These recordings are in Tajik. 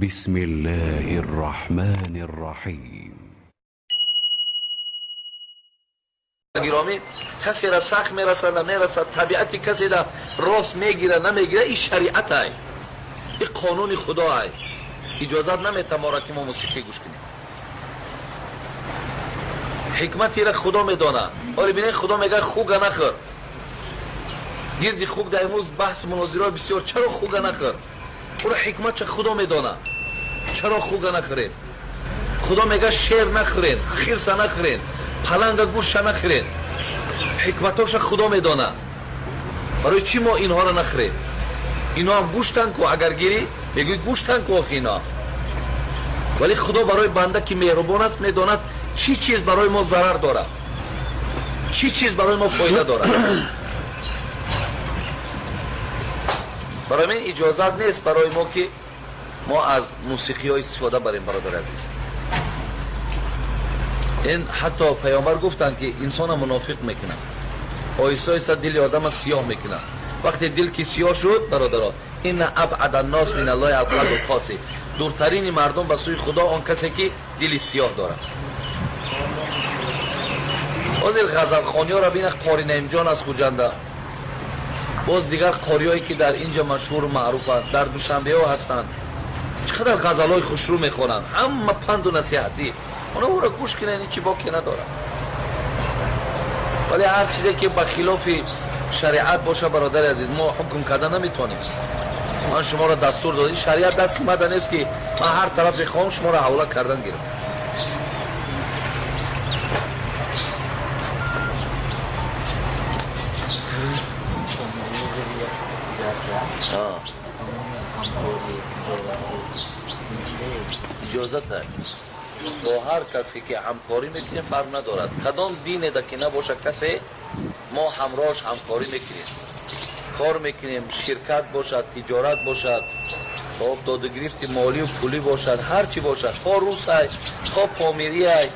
بسم الله الرحمن الرحیم. گرامی کسی را سخت میرسد نمیرسد، طبیعت کسی را راست میگیره نمیگیره، این شریعت های، این قانون خدا های. اجازت نمیده ما را که ما موسیقی گوش کنیم. حکمتی را خدا میدانه. آره بینه خدا میگه خوگ نخور. گرد خوگ در امروز بحث مناظره بسیار، چرا خوگ نخور؟ او را حکمت چه خدا میدانه. چرا خوگ نخورید؟ خدا میگه شیر نخورین، خرس نخورین، پلنگ گوش نخورین. حکمتاش خدا میدانه. برای چی ما اینها را نخوریم؟ اینا هم گوشتن کو، اگر گیری میگوی گوشتن کو آخه اینا. ولی خدا برای بنده که مهربان است میداند چی چیز برای ما ضرر دارد، چی چیز برای ما فایده دارد. برای من اجازت نیست برای ما که ما از موسیقی های استفاده بریم. برادر عزیز، این حتی پیامبر گفتن که انسان منافق میکنه، آیسته آیسته دل آدم سیاه میکنه. وقتی دل که سیاه شد برادرها، این ابعد الناس من الله القلب القاسی، دورترین مردم به سوی خدا آن کسی که دل سیاه دارد. حاضر غزلخوانی ها را بین قاری نعیمجان از خوجنده، باز دیگر قاری که در اینجا مشهور و معروفند، در دوشنبه ها هستند، چقدر غزل های خوشرو میخوانند، همه پند و نصیحتی. اونا او را گوش کنن، هیچی باکی نداره. ولی هر چیزی که به خلاف شریعت باشه برادر عزیز، ما حکم کردن نمیتونیم. من شما را دستور دادم، شریعت دست من نیست که من هر طرف بخوام شما را حواله کردن گیرم. اجازت هست با هر کسی که همکاری میکنیم، فرق ندارد کدام دین ده که نباشه، کسی ما همراهش همکاری میکنیم، کار میکنیم، شرکت باشد، تجارت باشد، خب داد و گرفت مالی و پولی باشد، هر چی باشد، خواه روس های، خواه پامیری های،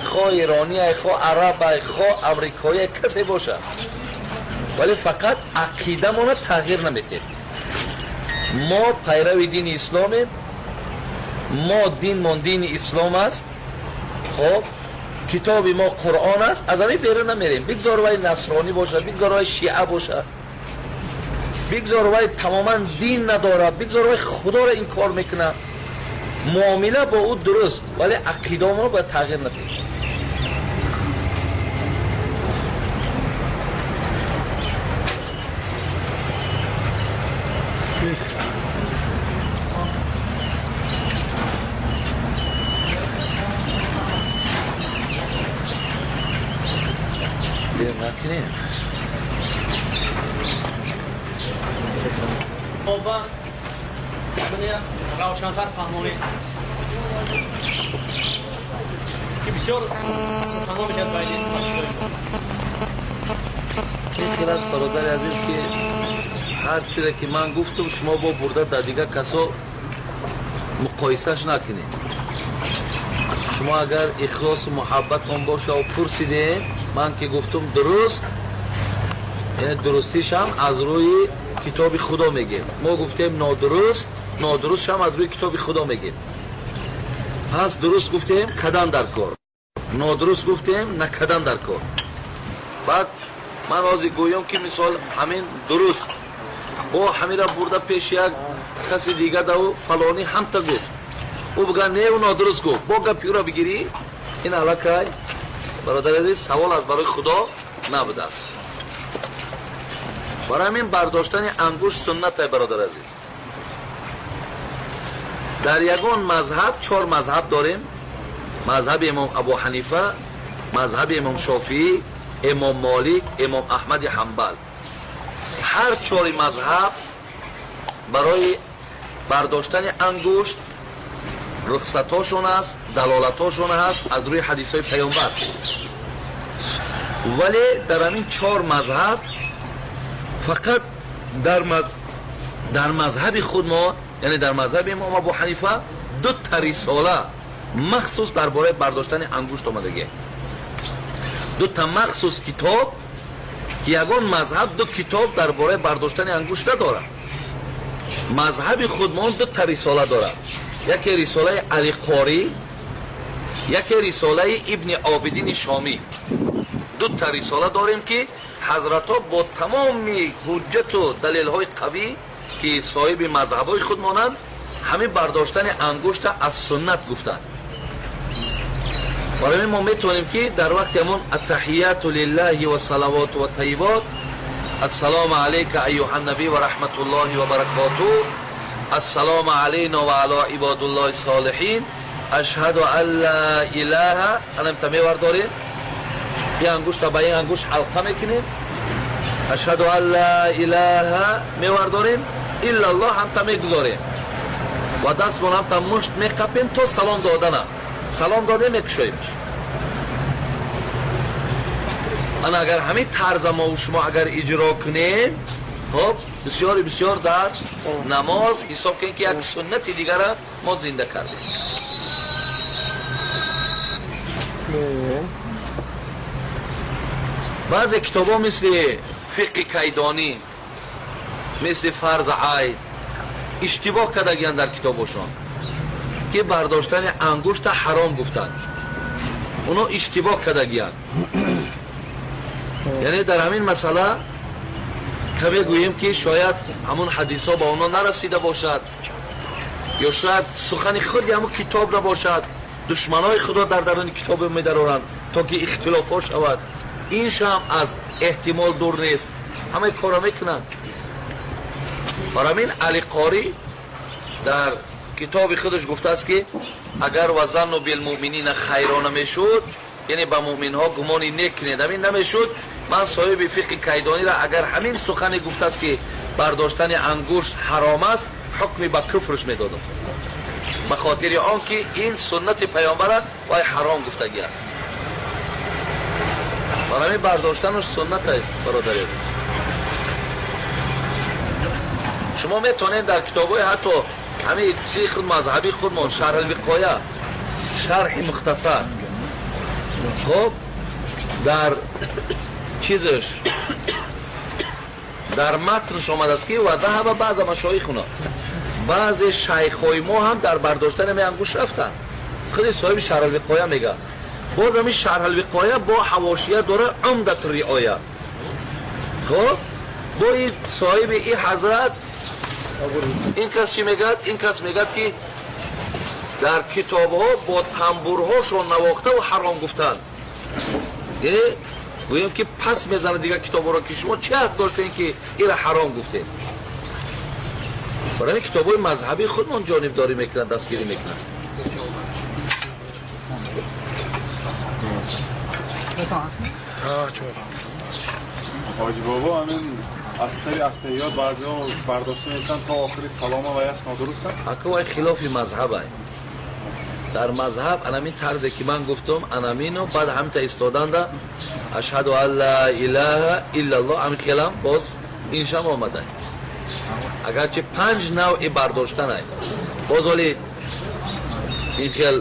خواه ایرانی های، خواه عرب های، خواه امریکایی، کسی باشد، ولی فقط عقیده ما تغییر نمیتیم. ما پیرو دین اسلامیم، ما دین دین اسلام است، خب کتاب ما قرآن است، از همین بیرون نمیریم. بگذار وای نصرانی باشد، بگذار وای شیعه باشد، بگذار وای تماما دین ندارد، بگذار وای خدا را انکار میکنه، معامله با او درست، ولی عقیده ما باید تغییر ندیم. نکنیم. خب روشن‌تر فهمونید که بسیار سخن‌ها میشد بین این خلاص. برادر عزیز، که هر چیزی که من گفتم شما با برده در دیگر کسا مقایسهش نکنید. شما اگر اخلاص و محبتون باشه و پرسیده، من که گفتم درست، یعنی درستیش هم از روی کتاب خدا میگیم. ما گفتیم نادرست، نادرست هم از روی کتاب خدا میگیم. پس درست گفتیم کدن در کار، نادرست گفتیم نکدن در کار. بعد من آزی گویم که مثال همین درست با همین را برده پیش یک کسی دیگه دو فلانی هم تا گفت، او بگه نه او نادرست گفت، با گپی را بگیری، این علاقه برادر عزیز سوال از برای خدا نبوده است. برای همین برداشتن انگشت سنت برادر عزیز. در یگان مذهب، چهار مذهب داریم، مذهب امام ابو حنیفه، مذهب امام شافعی، امام مالک، امام احمد حنبل. هر چهار مذهب برای برداشتن انگشت رخصتاشون است، دلالتاشون هست از روی حدیث های پیامبر. ولی در همین چهار مذهب فقط در مذهب خود ما، یعنی در مذهب امام ابو حنیفه، دو تا رساله مخصوص درباره برداشتن انگشت آمدگی، دو تا مخصوص کتاب که یگان مذهب دو کتاب درباره برداشتن انگشت نداره. مذهب خودمان دو تا رساله داره. Яке рисолаи Али Қорӣ, яке рисолаи Ибни Обидини Шомӣ. Ду та рисола дорем ки ҳазратҳо бо тамоми ҳуҷҷату далелҳои қавӣ ки соҳиби мазҳабҳои худ монанд, ҳамин бардоштани ангушта аз суннат гуфтанд. Барои мо метавонем ки дар вақти ҳамон аттаҳияту лиллаҳи ва салавоту ва тайибот, ассалому алайка айюҳан набӣ ва раҳматуллоҳи ва баракотуҳ, ассалому алайно ва ало ибодуллоҳи солиҳин, ашҳаду ан ла илаҳа, анамта мевардорем, ин ангушта ба ин ангушт ҳалқа мекунем, ашҳаду ан ла илаҳа мевардорем, иллаллоҳ ҳамта мегузорем ва дастмон ҳамта мушт меқапем то салом додана. Салом додем, мекушоемш. Ана агар ҳамин тарза мо шумо агар иҷро кунем, хоб бисёри бисёр дар намоз ҳисоб кунем ки як суннати дигара мо зинда кардем. Баъзе китобҳо мисли фиқҳи кайдонӣ, мисли фарз айд иштибоҳ кардагиянд дар китобошон ки бардоштани ангушта ҳаром гуфтанд. Оно иштибоҳ кардагиянд. Яъне дар ҳамин масъала каме гӯем ки шояд ҳамон ҳадисҳо ба онҳо нарасида бошад ё шояд сухани худи ҳамон китоб набошад. Душманои худо дар даруни китобе медароранд то ки ихтилофҳо шавад. Ин шам аз эҳтимол дур нест. Ҳамаи корро мекунанд. Барои ҳамин Али Қорӣ дар китоби худаш гуфтааст ки агар вазанну билмуъминина хайро намешуд, яъне ба муъминҳо гумони нек кунед, ҳамин намешуд, ман соҳиби фиқҳи кайдониро агар ҳамин сухане гуфтааст ки бардоштани ангушт ҳаром аст, ҳукми ба куфрш медодам, ба хотири он ки ин суннати паёмбара вай ҳаром гуфтагӣ аст. Барои ҳамин бардоштанаш суннат аст, бародари азиз. Шумо метавонед дар китобҳои ҳатто ҳамин чизи худ мазҳаби худмон, шарҳ алвиқоя, шарҳи мухтасар, хоб дар чизаш дар матнш омадааст ки ва даҳаба баъза машоихуна, баъзе шайхҳои мо ҳам дар бардоштани ҳамин ангушт рафтанд. Худи соҳиби шарҳ алвиқоя мегӯяд. Боз ҳамин шарҳ алвиқоя бо ҳавошия дора умдату риоя. Хоб бо ин соҳиби ин ҳазрат ин кас чӣ мегӯяд? Ин кас мегӯяд ки дар китобҳо бо тамбурҳошон навохтаву ҳаром гуфтанд. Яъне гӯем ки пас мезанад дигар китобҳоро ки шумо чӣ ҳақ доштем ки инро ҳаром гуфтед. Барои китобҳои мазҳабии худмон ҷонибдорӣ мекунанд, дастгирӣ мекунанд. Ҳоҷи бобо, ҳамин аз сари аттаҳиёт баъзеҳо бардошта мешаванд то охири салома ва яш нодуруст аст? Ака, вай хилофи мазҳаб ай. Дар мазҳаб анамин тарзе ки ман гуфтам, анамину баъд ҳамита истоданда ашҳаду ан ла илаҳа иллаллоҳ, ҳамин хелам боз иншам омада. Агарчи панҷ навъи бардоштан ай, боз оли ин хел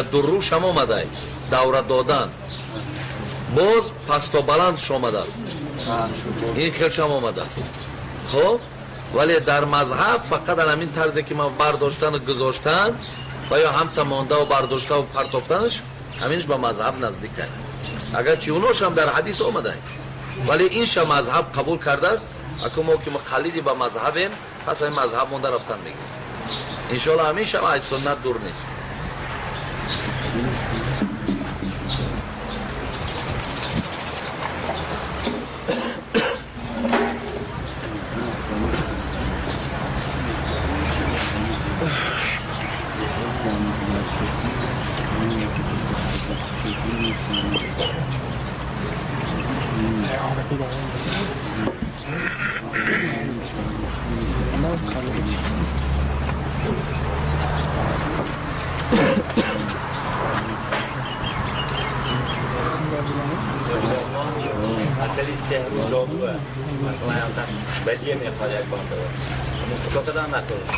ядуррушам омадай, давра додан, боз пасто баландш омадааст, ин хелшам омадааст. Хоб вале дар мазҳаб фақат ҳамин тарзе ки ман бардоштану гузоштан ва ё ҳамта мондаву бардоштаву партофтанаш, ҳаминш ба мазҳаб наздик аст. Агарчи уношам дар ҳадис омадай, вале инша мазҳаб қабул кардааст. Аку мо ки муқаллиди ба мазҳабем, пас ҳамин мазҳаб монда рафтан мегирем. Иншоаллоҳ ҳамин шам аз суннат дур нест. Масъали сеҳру ҷодуа, масалан, бадия мехоҳад як банда чо кадан накунад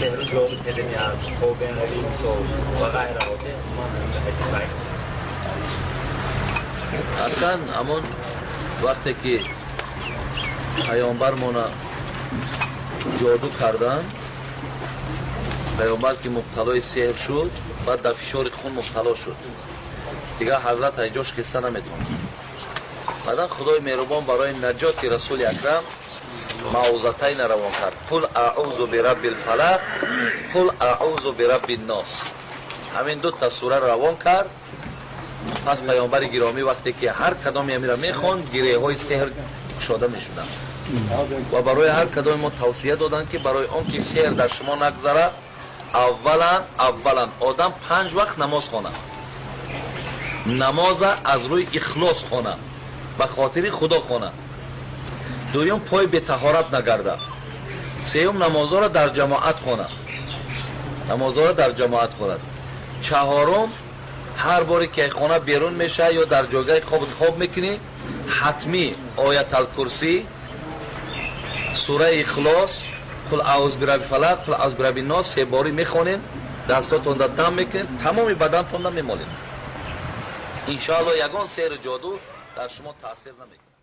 сеҳру ҷоду кадами аз хобенави мисол ва ғайра. Аслан ҳамон вақте ки паёмбармона Ҷоду кардан, паёмбар ки мубталои сеҳр шуд, баъд дар фишори хун мубтало шуд. Дигар ҳазрат аз ҷош хиста наметавонист. Баъдан Худои меҳрубон барои наҷоти Расули Акрам маъузатайна равон кард. Қул аъузу бирабби лфалақ, қул аъузу бирабби ннос. Ҳамин дута сура равон кард. Пас паёмбари гиромӣ вақте ки ҳар кадоми амира мехонд, гиреҳҳои сеҳр кушода мешуданд. Ва барои ҳар кадоми мо тавсия доданд, ки барои он ки сеҳр дар шумо нагзарад, аввалан одам 5 вақт намоз хонад. Намоза аз рӯи ихлос хонад, ба хотири Худо хонад. Дуюм, пой бетаҳорат нагардад. Сеюм, намозҳоро дар ҷамоат хонад. Намозҳоро дар ҷамоат хонад. Чаҳорум, ҳар боре ки хона берун мешавад ё дар ҷойгаҳи хоб мекунӣ, ҳатмӣ Ояталкурсӣ, сураи Ихлос, Қул аъуз бирабби фалақ, Қул аъуз бирабби нос се борӣ мехонед, дастотонда дам мекунед, тамоми бадантонда мемолед. Иншоалло ягон сеҳру ҷоду дар шумо таъсир намекунад.